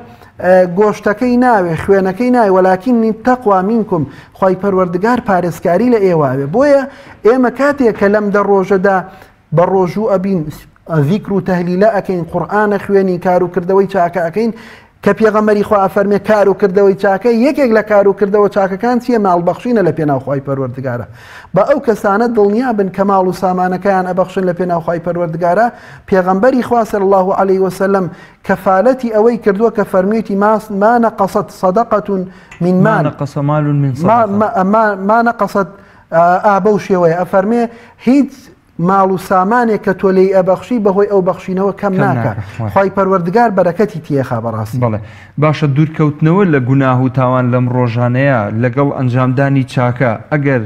گۆشتەکەی ناوێ خوێنەکەی ناوێ وەلاکین تەقوا منکم خوای پەروەردگار پارێزکاری لە ئێوە ئەوێ بۆیە ئێمە کاتێک کە لەم دە ڕۆژەدا بە ڕۆژوو ئەبین ذیکر و تەهلیلە ئەکەین قورئانە خوێنین کار و کردەوەی چاکە ئەکەین کە پێغەمبەری خوا ئەفەرمێ کار و کردەوەی چاکە یەکێک لە کار و کردەوە چاکەکان چییە ماڵ بەخشینە لە پێناو خوای پەروەردگارە بە ئەو کەسانە دڵنیا بن کە ماڵ و سامانەکەیان ئەبەخشن لە پێناو خوای پەروەردگارە پێغەمبەری خوا صلی الله علیه وسلم کەفالەتی ئەوەی کردووە کە فەرموویەتی ما نقصت صدقة من مال ما نقص مال من صدقة ما, ما نقصت ئا بەو شێوەیە ئەفەرمێ هیچ ماڵ و سامانێک کە تۆ لێی ئەبەخشی بەهۆی ئەو بەخشینەوە کەم ناکا خوای پەروەردگار بەرەکەتی تێخا بەڕاستی. بەڵێ باشە دوورکەوتنەوە لە گوناه و تاوان لەم ڕۆژانەیە لەگەڵ ئەنجامدانی چاکە ئەگەر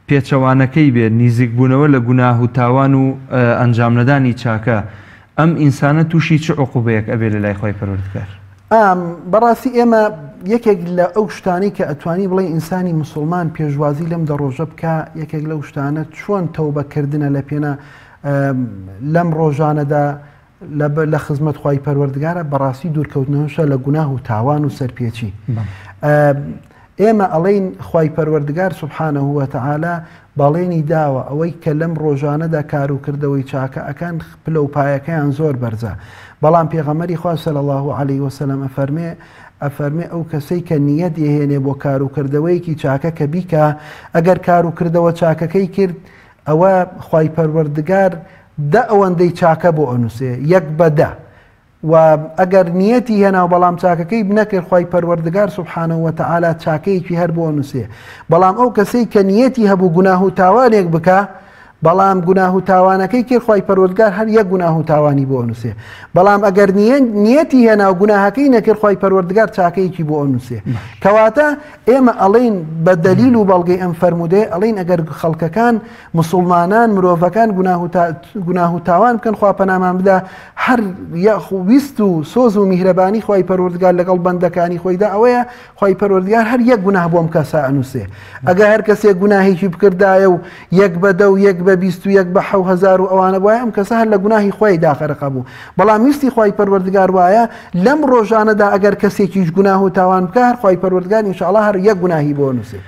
پێچەوانەکەی بێت نیزیکبوونەوە لە گوناه و تاوان و ئەنجامنەدانی چاکە ئەم ئینسانە تووشی چ عقوبەیەک ئەبێ لە لای خوای پەروەردگار؟ ئام، بەڕاستی ئێمە یەکێک لە ئەو شتانەی کە ئەتوانی بڵێی ئینسانی موسڵمان پێشوازی لەم دە ڕۆژە بکا یەکێک لەو شتانە چۆن تەوبە کردنە لە پێنا لەم ڕۆژانەدا لە خزمەت خوای پەروەردگارە بەڕاستی دوورکەوتنەوەشە لە گوناه و تاوان و سەرپێچی ئێمە ئەڵێین خوای پەروەردگار سبحانە وتعالی بەڵێنی داوە ئەوەی کە لەم ڕۆژانەدا کار و کردەوەی چاکە ئەکەن پلە و پایەکەیان زۆر بەرزە بەڵام پێغەمبەری خوا صلی اللە علیه وسلم ئەفەرمێ ئەفەرمێ ئەو کەسەی کە نیەت ئەهێنێ بۆ کار و کردەوەیەکی چاکە کە بیکا ئەگەر کار و کردەوە چاکەکەی کرد ئەوە خوای پەروەردگار دە ئەوەندەی چاکە بۆ ئەنووسێ یەک بە دە. و ئەگەر نیەتی هێنا و بەڵام چاکەکەی نەکرد خوای پەروەردگار سبحانە وتعالی چاکەیەکی هەر بۆ نووسێ بەڵام ئەو کەسەی کە نیەتی هەبوو گوناه و تاوانێک بکا بەڵام گوناه و تاوانەکەی کرد خوای پەروەردگار هەر یەک گوناه و تاوانی بۆ ئەنووسێ بەڵام ئەگەر نیەتی هێنا و گوناهەکەی نەکرد خوای پەروەردگار چاکەیەکی بۆ ئەنووسێ کەواتە ئێمە ئەڵێین بە دەلیل و بەڵگەی ئەم فەرموودەیە ئەڵێین ئەگەر خەڵکەکان موسوڵمانان مرۆڤەکان گوناه و تاوان بکەن خوا پەنامان بدا هەر ویست و سۆز و میهرەبانی خوای پەروەردگار لەگەڵ بەندەکانی خۆیدا ئەوەیە خوای پەروەردگار هەر یەک گوناه بۆم کەسە ئەنووسێ ئەگەر هەر کەسێک گوناهێکی بکردایە و یەک بە دە و یەک بە 20 و یەک بە 1000 و ئەوانە بوایە ئەم کەسە هەر لە گوناهی خۆی داخەرقە بوو بەڵام ویستی خوای پەروەردگار وایە لەم ڕۆژانەدا ئەگەر کەسێکیش گوناه و تاوان بکا هەر خوای پەروەردگار ان شاء اللە هەر یەک گوناهی بۆ نووسێ.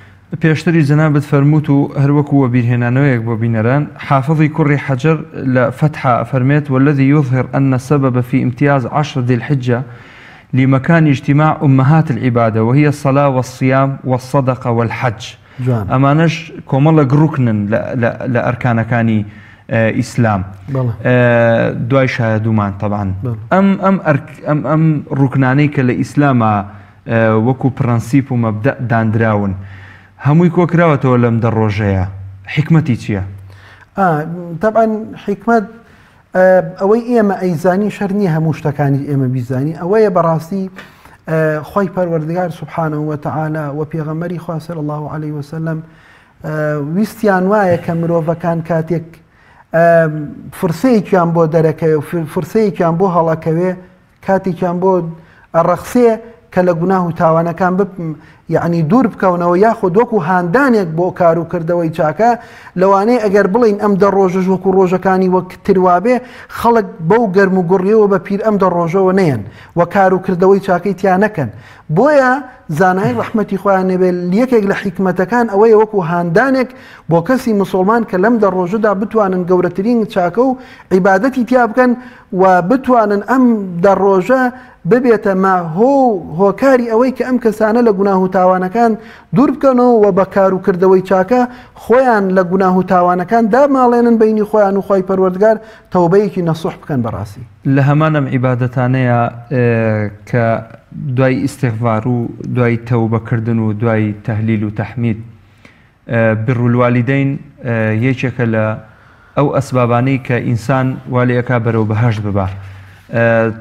پێشتریش جەنابت فەرمووت و هەر وەکو وەبیرهێنانەوەیەک بۆ بینەران، حافظی کوڕی حەجەر لە فەتحا ئەفەرمێت، والذی یظهر ان السبب فی امتیاز عشر ذی الحجە لمکان اجتماع امهات العبادە وهی الصلاە والصیام والصدقە والحج جوانە. ئەمانەش کۆمەڵێک ڕوکنن لە ئەرکانەکانی ئیسلام دوای شایەدومان تەبعەن ئەم ئەم ئەم ئەم ڕوکنانەی کە لە ئیسلاما وەکو پرەنسیپ و مەبدەء داندراون هەمووی کۆکراوەتەوە لەم دە ڕۆژەیە حیکمەتی چییە؟ تەبعەن حیکمەت ئەوەی ئێمە ئەیزانین شەرت نییە هەموو شتەکانی ئێمە بیزانین ئەوەیە بەڕاستی خی پەروەردگار سبحانه وتعالى و پێغەمبەری خوا صلی الله عليه وسلم ویستیان وایە کە مرۆڤەکان کاتێک فرسەیەکیان بۆ دەرەکەوێ و فرسەیەکیان بۆ هەڵەکەوێ کاتێکیان بۆ ئەڕەخسێ کە لە گوناه و تاوانەکان بب یەعنی دوور بکەونەوە یاخود وەکو هاندانێک بۆ کار و کردەوەی چاکە لەوانەیە ئەگەر بڵێین ئەم دە ڕۆژەش وەکو ڕۆژەکانی وەک تر وابێ خەڵک بەو گەرم و گوڕیەوە بە پیر ئەم دە ڕۆژەوە نەیەن و کار و کردەوەی چاکەی تیا نەکەن بۆیە زانای ڕەحمەتی خۆیان نەبێ یەکێک لە حیکمەتەکان ئەوەیە وەکو هاندانێک بۆ کەسی مسوڵمان کە لەم دە ڕۆژەدا بتوانن گەورەترین چاکە و عیبادەتی تیا بکەن و بتوانن ئەم دە ڕۆژە ببێتە ما هۆ و هۆکاری ئەوەی کە ئەم کەسانە لە گوناه و تاوانەکان دوور بکەنەوە و بە کار و کردەوەی چاکە خۆیان لە گوناه و تاوانەکان دابماڵێنن بەینی خۆیان و خوای پەروەردگار تەوبەیەکی نەسوح بکەن بەڕاستی. لە هەمان ئەم عیبادەتانەیە کە دوای ئیستیغفار و دوای تەوبە کردن و دوای تەهلیل و تەحمید بر الوالدین یەکێکە لە ئەو ئەسبابانەی کە ئینسان وا لێ ئەکا بەرەو بەهەشت ببا.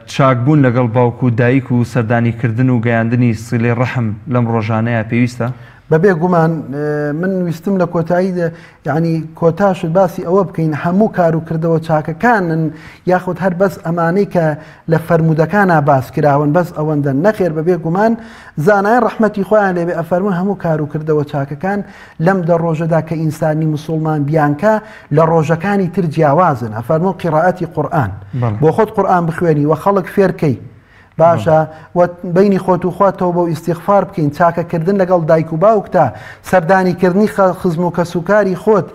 چاک بوون لەگەڵ باوک و دایک و سەردانی کردن و گەیاندنی سیلەی ڕەحم لەم ڕۆژانەیا پێویستە؟ بەبێ گومان من ویستم لە کۆتایی یعنی کۆتاشت باسی ئەوە بکەین هەموو کار و کردەوە چاکەکانن یاخود هەر بەس ئەمانەی کە لە فەرموودەکانا باس کراون بەس ئەوەندەن نەخێر بەبێ گومان زانایان ڕەحمەتی خۆیان لێبێ ئەفەرموون هەموو کار و کردەوە چاکەکان لەم دە ڕۆژەدا کە ئینسانی مسوڵمان بیانکا لە ڕۆژەکانی تر جیاوازن ئەفەرموون قیڕاەتی قورئان بۆ خۆت قورئان بخوێنی و خەڵک فێرکەی باشە و بینی خۆت و خوا تەوبە و ئیستیغفار بکەین چاکەکردن لەگەڵ دایک و باوکتا سەردانیکردنی خزم و کەسوکاری خۆت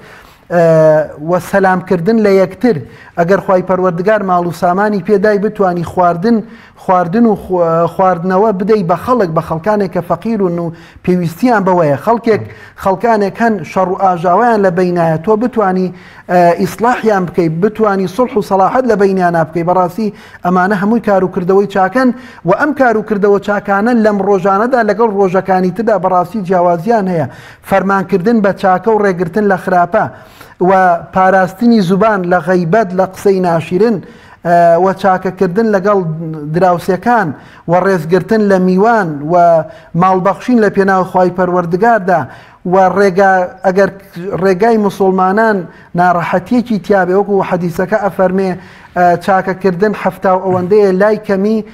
و سەلام کردن لە یەکتر ئەگەر خوای پەروەردگار ماڵ و سامانی پێدای بتوانی خواردن خواردن و خواردنەوە بدەی بە خەڵک بە خەڵکانێک کە فەقیرون و پێویستیان بەوەیە خەڵکێک خەڵکانێک هەن شەڕ و ئاژاوەیان لە بینایە تۆ بتانی ئیسلاحیان بکەیت بتانی سڵح و سەڵاحەت لە بینیانە بکەی بەڕاستی ئەمانە هەمووی کار و کردەوەی چاکەن و ئەم کار و کردەوە چاکانە لەم ڕۆژانەدا لەگەڵ ڕۆژەکانی تردا بەڕاستی جیاوازیان هەیە فەرمانکردن بە چاکە و ڕێگرتن لە خراپە و پاراستنی زوبان لە غەیبەت لە قسەی ناشیرن و چاکەکردن لەگەڵ دراوسێکان و ڕێزگرتن لە میوان و ماڵبەخشین لە پێناو خوای پەروەردگاردا و ڕێگا ئەگەر ڕێگای مسوڵمانان ناڕەحەتیەکی تیابێ وەکو حەدیسەکە ئەفەرمێ چاکەکردن حەفتا و ئەوەندەیە لای کەمی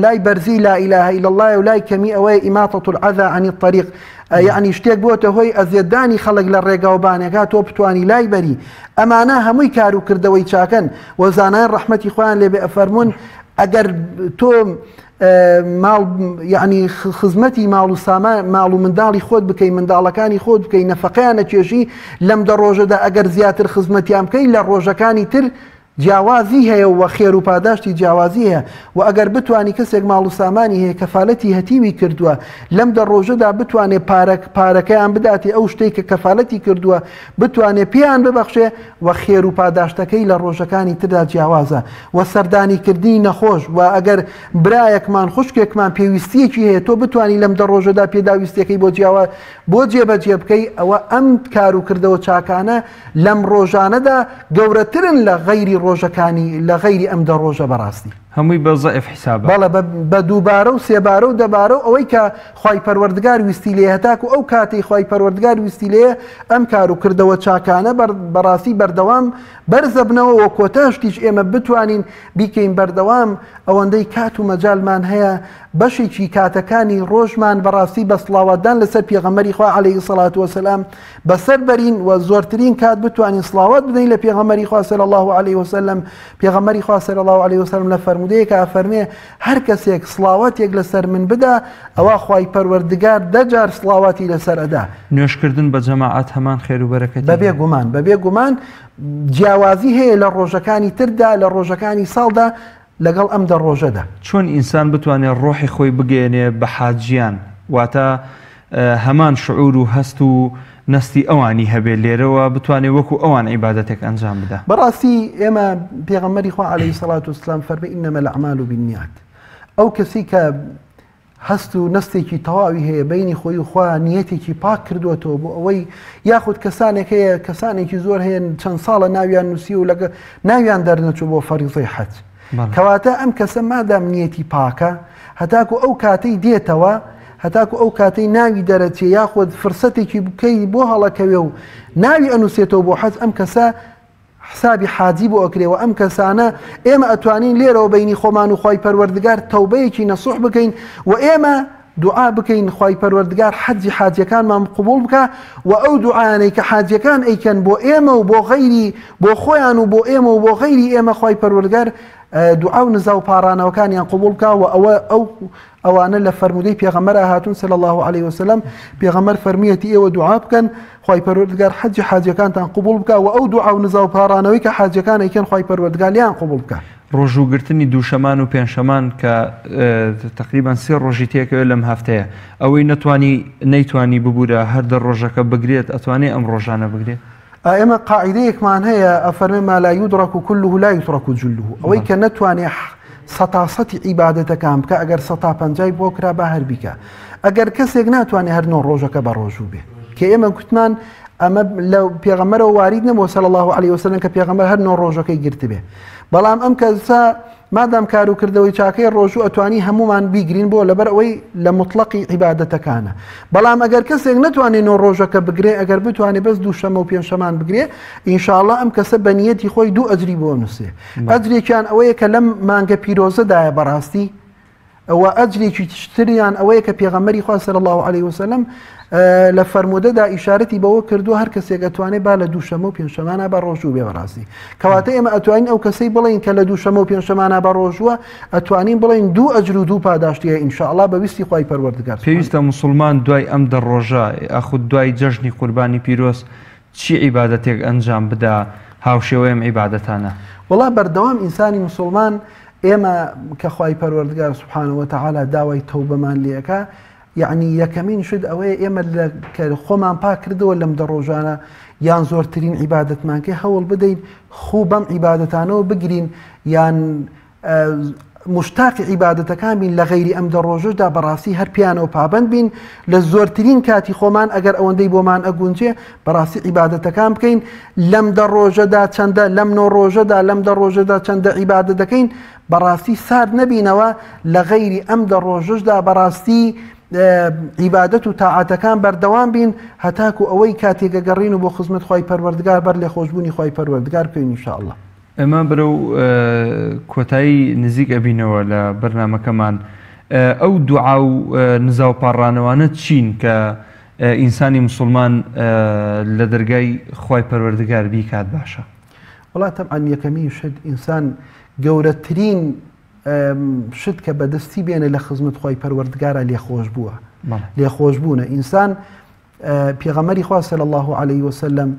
لای بەرزی لا اله الا الله و لای کەمی ئەوەیە اماطة العذا عن الطريق یعنی شتێک بۆتە هۆی ئەزیەتدانی خەڵک لە ڕێگا و بانەکە تۆ بتانی لای بەری ئەمانە هەمووی کار و کردەوەی چاکەن و زانایان ڕەحمەتی خۆیان لێبێ ئەفەرمونون ئەگەر تۆ ماڵ یعنی خزمەتی ماڵ و سامان ماڵ و منداڵی خۆت بکەی منداڵەکانی خۆت بکەی نەفەقەیان نەکێشی لەم دە ڕۆژەدا ئەگەر زیاتر خزمەتیان بکەی لە ڕۆژەکانی تر جیاوازی هەیە و خێر و پاداشتی جیاوازی هەیە و ئەگەر بتوانی کەسێک ماڵ و سامانی هەیە کەفالەتی هەتیوی کردووە لەم دە ڕۆژەدا بتوانێ پارەک پارەکەیان بداتێ ئەو شتەی کە کەفالەتی کردووە بتوانێ پێیان ببەخشێ و خێر و پاداشتەکەی لە ڕۆژەکانی تردا جیاوازە و سەردانی کردنی نەخۆش و ئەگەر برایەکمان خوشکێکمان پێویستیەکی هەیە تۆ بتوانی لەم دە ڕۆژەدا پێداویستیەکەی بۆ جیاوا بۆ جێبەجێ بکەی ئەوە ئەم کار و کردەوە چاکانە لەم ڕۆژانەدا گەورەترن لە غەیری ڕۆژەکانی لە غەیری ئەم دە ڕۆژە بەڕاستی. هەمووی بە زەعف حیسابە. بەڵێ بە بە دووبارە و سێبارە و دەبارە و ئەوەی کە خوای پەروەردگار ویستی لێیە هەتاکو ئەو کاتەی خوای پەروەردگار ویستی لێیە ئەم کار و کردەوە چاکانە بەر بەڕاستی بەردەوام بەرزەبنەوە وە کۆتا شتیش ئێمە بتوانین بیکەین بەردەوام ئەوەندەی کات و مەجالمان هەیە بەشێکی کاتەکانی ڕۆژمان بەڕاستی بە سڵاواتدان لەسەر پێغەمبەری خوا عەلەیهی سەڵات وەسەلام بەسەر بەرین و زۆرترین کات بتوانین سڵاوات بدەین لە پێغەمبەری خوا صلی الله علیه وسلم پێغەمبەری خوا صلی الله علیه وسلم لە فەرموودەیەکا ئەفەرمێ هەر کەسێک سڵاواتێک لەسەر من بدا ئەوا خوای پەروەردگار دە جار سڵاواتی لەسەر ئەدا. نوێژکردن بە جەماعەت هەمان خێر و بەرەکەتی بەبێ گومان بەبێ گومان جیاوازی هەیە لە ڕۆژەکانی تردا لە ڕۆژەکانی ساڵدا لەگەڵ ئەم دە ڕۆژەدا. چۆن ئینسان بتوانێ ڕۆحی خۆی بگەیەنێ بە حاجیان واتە هەمان شعور و هەست و نەستی ئەوانی هەبێ لێرەوە بتوانێ وەکو ئەوان عیبادەتێک ئەنجام بدا. بەڕاستی ئێمە پێغەمبەری خوا علیە الصلوة والسلام فەرمی انما الاعمال بالنیات ئەو کەسی کە هەست و نەستێکی تەواوی هەیە بەینی خۆی و خوا نیەتێکی پاک کردووەتەوە بۆ ئەوەی یاخود کەسانێک هەیە کەسانێکی زۆر هەیە چەند ساڵە ناویان نووسی و لەگە ناویان دەرنەچوو بۆ فەریزەی حەج کەواتە ئەم کەسە مادام نیەتی پاکە هەتاکو ئەو کاتەی دێتەوە هەتاکو ئەو کاتەی ناوی دەرەچێ یاخود فرسەتێکی بکەی بۆ هەڵەکەوێ و ناوی ئەنووسێتەوە بۆ حەج ئەم کەسە حسابی حاجی بۆ ئەکرێ وە ئەم کەسانە ئێمە ئەتوانین لێرەوە بەینی خۆمان و خوای پەروەردگار تەوبەیەکی نەسوح بکەین و ئێمە دوعا بکەین خوای پەروەردگار حەجی حاجیەکانمان قبوڵ بکا و ئەو دوعایانەی کە حاجیەکان ئەیکەن بۆ ئێمە و بۆ غەیری بۆ خۆیان و بۆ ئێمە و بۆ غەیری ئێمە خوای پەروەردگار دوعا و نزا و پاڕانەوەکانیان قبوڵ بکا و ئەوە ئەو ئەوانە لە فەرموودەی پێغەمبەرا هاتوون صلی اللە علیە وسلم پێغەمبەر فەرموویەتی ئێوە دوعا بکەن خوای پەروەردگار حەجی حاجیەکانتان قبوڵ بکا و ئەو دوعا و نزا و پاڕانەوەی کە حاجیەکان ئەیکەن خوای پەروەردگار لێیان قبوڵ بکا. ڕۆژوو گرتنی دووشەمان و پێنجشەمان کە تەقریبەن سێ ڕۆژی تێکەوێت لەم هەفتەیە ئەوەی نەتوانی نەیتوانی ببورە هەر دە ڕۆژەکە بگرێت ئەتوانێ ئەم ڕۆژانە بگرێت؟ ئێمە قاعیدەیەکمان هەیە ئەفەرمێ ما لا یدرک کله لا یترک جله ئەوەی کە نەتوانێ سەتا سەتی عیبادەتەکان بکە ئەگەر سەتا پەنجای بۆ کرا با هەر بیکە ئەگەر کەسێک ناتوانێ هەر نۆ ڕۆژەکە بە ڕۆژوو بێ کە ئێمە گوتمان ئەمە لە پێغەمبەرەوە وارید نەبووە صلی الله علیه وسلم کە پێغەمبەر هەر نۆ ڕۆژەکەی گرتبێ بەڵام ئەم کەسە مادام کار و کردەوەی چاکەی ڕۆژوو ئەتوانی هەموومان بیگرین بۆ لەبەر ئەوەی لە موتڵەقی عیبادەتەکانە بەڵام ئەگەر کەسێک نەتوانێ نۆ ڕۆژەکە بگرێ ئەگەر بتوانێ بەس دوو شەمە و پێنج شەمان بگرێ ئینشاءاللە ئەم کەسە بە نیەتی خۆی دوو ئەجری بۆ نووسێ ئەجرێکیان ئەوەیە کە لەم مانگە پیرۆزەدایە بەڕاستی وە ئەجرێکی تریان ئەوەیە کە پێغەمبەری خوا صلی اللە علیه وسلم لە فەرموودەدا ئیشارەتی بەوە کردووە هەر کەسێک ئەتوانێت با لە دووشەمە و پێنجشەمانە بە ڕۆژوو بێ بەڕاستی کەواتە ئێمە ئەتوانین ئەو کەسەی بڵین کە لە دووشەمە و پێنجشەمانە بە ڕۆژووە ئەتوانین بڵین دوو ئەجر و دوو پاداشتیە إن شاء الله بە ویستی خوای پەروەردگار پێویستە موسڵمان دوای ئەم دە ڕۆژە یاخود دوای جەژنی قوربانی پیرۆز چی عیبادەتێک ئەنجام بدا هاوشێوەی ئەم عیبادەتانە؟ وەڵا بەردەوام ئینسانی موسڵمان ئێمە کە خوای پەروەردگار سبحانە وتعالی داوای تەوبەمان لێ ئەکا یەعنی یەکەمین شت ئەوەیە ئێمە لە کە خۆمان پاک کردەوە لەم دە ڕۆژانە یان زۆرترین عیبادەتمان کە هەوڵ بدەین خوو بەم عیبادەتانەوە بگرین یان مشتاقی عیبادەتەکان بین لە غەیری ئەم دە ڕۆژەشدا بەڕاستی هەر پیانەوە پابند بین لە زۆرترین کاتی خۆمان ئەگەر ئەوەندەی بۆمان ئەگونجێ بەڕاستی عیبادەتەکان بکەین لەم دە ڕۆژەدا چەندە لەم نۆ ڕۆژەدا لەم دە ڕۆژەدا چەندە عیبادە دەکەین بەڕاستی سارد نەبینەوە لە غەیری ئەم دە ڕۆژەشدا بەڕاستی عیبادەت و تاعاتەکان بەردەوام بین هەتاکو ئەوەی کاتێک گەڕین و بۆ خزمەت خوای پەروەردگار بەر لێخۆشبوونی خوای پەروەردگار بکەوین إن شاء الله. ئێمە بەرەو کۆتایی نزیک ئەبینەوە لە بەرنامەکەمان ئەو دوعا و نزا و پاڕانەوانە چین کە ئینسانی موسڵمان لە دەرگای خوای پەروەردگار بیکات باشە؟ وەڵا تەبعەن یەکەمین شت ئینسان گەورەترین شت کە بەدەستی بێنێ لە خزمەت خوای پەروەردگارا لێخۆشبووە لێخۆشبوونە ئینسان پێغەمبەری خوا صلی اللە علیه وسلم.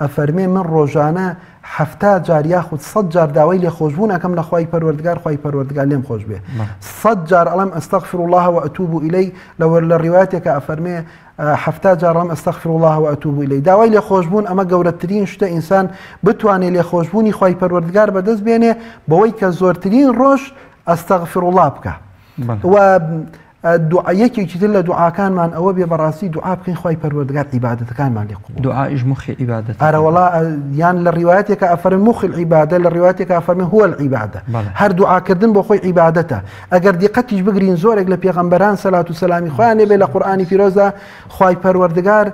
ئەفەرمێ من ڕۆژانە 70 جار یاخود 100 جار داوای لێخۆشبوون ئەکەم لە خوای پەروەردگار خوای پەروەردگار لێم خۆش بێ 100 جار ئەڵێم استغفر الله واتوب الیه لەوەر لە ڕیوایەتێکە ئەفەرمێ 70 جار ئەڵێم استغفر الله واتوب الیه داوای لێخۆشبوون ئەمە گەورەترین شتە ئینسان بتوانێ لێخۆشبوونی خوای پەروەردگار بەدەست بێنێ بەوەی کە زۆرترین ڕۆژ استغفر الله بکە و دوعا یەکێکی تر لە دوعاکانمان ئەوە بێ بەڕاستی دوعا بکەین خوای پەروەردگار عیبادەتەکانمان لێ قبوڵ دوعایش مخی عیبادەت ئەرە وەڵا یان لە ڕیوایەتێکە ئەفەرمێ مخ العبادە لە ڕیوایەتێکە ئەفەرمێ هو العبادە هەر دوعاکردن بۆ خۆی عیبادەتە ئەگەر دیقەتیش بگرین زۆرێک لە پێغەمبەران سەلات و سەلامی خۆیان لێ بێ لە قورئانی پیرۆزدا خوای پەروەردگار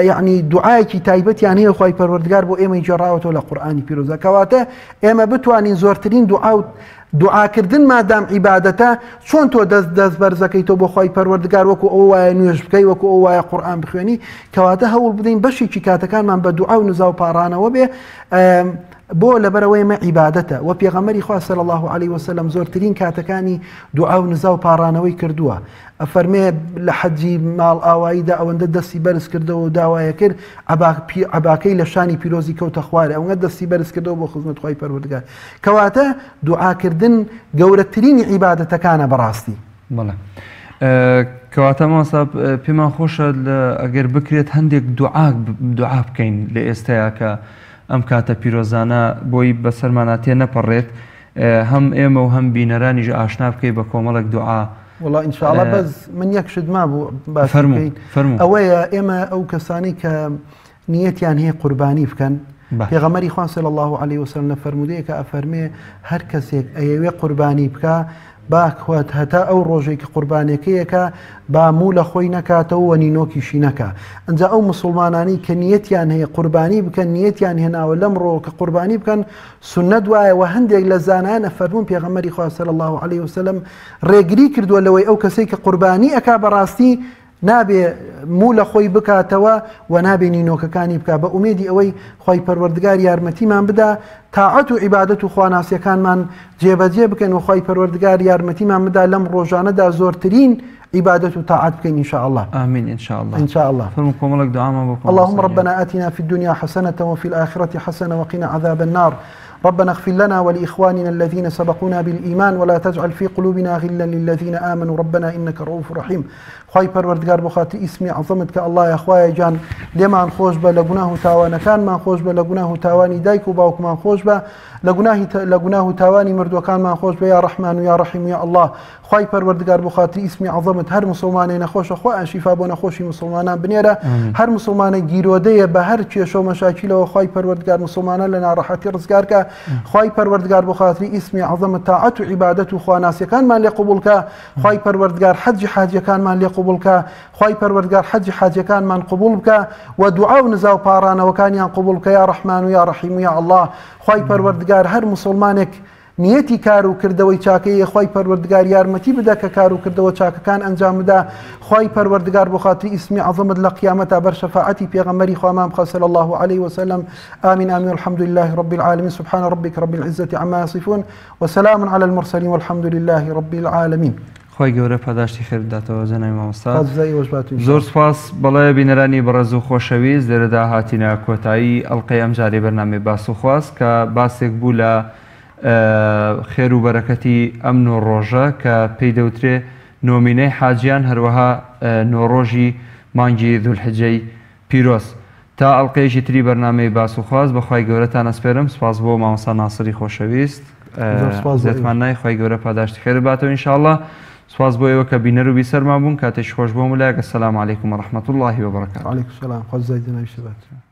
یعنی دوعایەکی تایبەتیان هەیە خوای پەروەردگار بۆ ئێمەی گێڕاوەتەوە لە قورئانی پیرۆزدا کەواتە ئێمە بتوانین زۆرترین دوعا و دوعاکردن مادام عیبادەتە چۆن تۆ دەست دەست بەرزەکەیتەوە بۆ خوای پەروەردگار وەکو ئەوە وایە نوێژ بکەی وەکو ئەوە وایە قورئان بخوێنی کەواتە هەوڵ بدەین بەشێکی کاتەکانمان بە دوعا و نزا و پاڕانەوە بێ بۆ لەبەرەوەی ئەمە عیبادەتە وە پێغەمبەری خوا صلی الله علیه وسلم زۆرترین کاتەکانی دوعا و نزا و پاڕانەوەی کردووە ئەفەرمێ لە حەجی ماڵئاواییدا ئەوەندە دەستی بەرز کردەوە و داوایە کرد عەباکەی لە شانی پیرۆزی کەوتە خوارێ ئەوەندە دەستی بەرز کردەوە بۆ خزمەت خوای پەروەردگار کەواتە دوعاکردن گەورەترینی عیبادەتەکانە بەڕاستی. بەڵێ کەواتە مامۆستا پێمان خۆشە ئەگەر بکرێت هەندێک دوعا دوعا بکەین لە ئێستایا کە ئەم کاتە پیرۆزانە بۆی بەسەرمانا تێ نەپەڕێت هەم ئێمە و هەم بینەرانیش ئاشنا بکەی بە کۆمەڵێک دوعا. وەڵا ان شاء الله بەس من یەک شت مابوو باسی بکەین ئەوەیە ئێمە ئەو کەسانەی کە نیەتیان هەیە قوربانی بکەن پێغەمبەری خوا صلی الله علیه وسلم لە فەرموودەیەکە ئەفەرمێ هەر کەسێک ئەیەوێ قوربانی بکا با کوات هەتا ئەو ڕۆژێک کە قوربانەکەیەکە با موو لە خۆی نەکاتەوە و نینۆکیشی نەکا ئەجا ئەو مسلمانانی کە نیەتیان هەیە قوربانی بکەن نیەتیان هێناوە لەم ڕۆ کە قوربانی بکەن سوننەت وایە وە هەندێک لە زانایان ئەفەرموون پێغەمبەری خوا صلی اللە علیه وسلم ڕێگری کردووە لەوەی ئەو کەسەی کە قوربانی ئەکا بەڕاستی نابێ موو لە خۆی بکاتەوە و نابێ نینۆکەکانی بکا بە ئومێدی ئەوەی خوای پەروەردگار یارمەتیمان بدا تاعەت و عیبادەت و خواناسیەکانمان جێبەجێ بکەین و خوای پەروەردگار یارمەتیمان بدا لەم ڕۆژانەدا زۆرترین عیبادەت و تاعەت بکەین إن شاء الله. آمین إن شاء الله. إن شاء الله. فەرموو کۆمەڵێک دوعامان بۆ بکە. اللهم ربنا آتنا في الدنيا حسنة وفي الآخرة حسنة وقنا عذاب النار ربنا اغفر لنا ولإخواننا الذين سبقونا بالإيمان ولا تجعل في قلوبنا غلا للذين آمنوا ربنا إنك رؤوف رحيم خوای پەروەردگار بۆ خاتری ئیسمی عەزەمت کە اللە یە خوایە گیان لێمان خۆش بە لە گوناه و تاوانەکانمان خۆش بە لە گوناه و تاوانی دایک و باوکمان خۆش بە لە گوناهی لە گوناه و تاوانی مردووەکانمان خۆش بە یا ڕەحمان و یا ڕەحیم و یا اللە خوای پەروەردگار بۆ خاتری ئیسمی عەزەمت هەر موسڵمانێ نەخۆشە خوایان شیفا بۆ نەخۆشی موسڵمانان بنێرە هەر موسڵمانێک گیرۆدەیە بە هەر کێشە و مەشاکیلەوە خوای پەروەردگار موسڵمانان لە ناڕەحەتی ڕزگار کە خوای پەروەردگار بۆ خاتری ئیسمی عەزەمت تاعەت و عیبادەت و خواناسیەکانمان لێ قبوڵ کە خوای پەروەردگار حەجی حاجیەکانمان لێ قبوڵ کە خوای پەروەردگار حەجی حاجیەکانمان قبوڵ بکە و دوعا و نزا و پاڕانەوەکانیان قبوڵ بکە یا ڕەحمان و یا ڕەحیم و یا ئەڵڵا خوای پەروەردگار هەر موسڵمانێک نیەتی کار و کردەوەی چاکەیە خوای پەروەردگار یارمەتی بدە کە کار و کردەوە چاکەکان ئەنجام بدا خوای پەروەردگار بۆ خاتری ئیسمی عەزەمت لە قیامەتا بەر شەفاعەتی پێغەمبەری خوامان بخە صلی الله علیه وسلم آمین آمین والحمد لله رب العالمین سبحان ربک رب العزة عما يصفون وسلام علی المرسلین والحمد لله رب العالمین. خوای گەورە پاداشتی خێر بداتەوە جەنابی مامۆستا. خوا جزای ئێوەش بات ان شاء زۆر سوپاس بەڵێ بینەرانی بەڕێز و خۆشەویست لێرەدا هاتینە کۆتایی ئەڵقەی ئەمجارەی بەرنامەی باس و خواست کە باسێک بوو لە خێر و بەرەکەتی ئەم نۆ ڕۆژە کە پێی دەوترێ نۆمینەی حاجیان هەروەها نۆ ڕۆژی مانگی ذوالحجەی پیرۆز. تا ئەڵقەیەکی تری بەرنامەی باس و خواست بە خوای گەورەتان ئەسپێرم سوپاس بۆ مامۆستا ناسری خۆشەویست زۆر سوپاس بۆ زێتمان نای خوای گەورە پاداشتی خێرت باتەوە ان شاء اللە سوپاس بۆ ئێوە کە بینەر و بیسەرمان بوون کاتێکی خۆش بۆ هەموو لایەک السلام علیکم و رحمة اللە و برکاته. وعلیکم السلام خوا جزای جەنابیشت بات.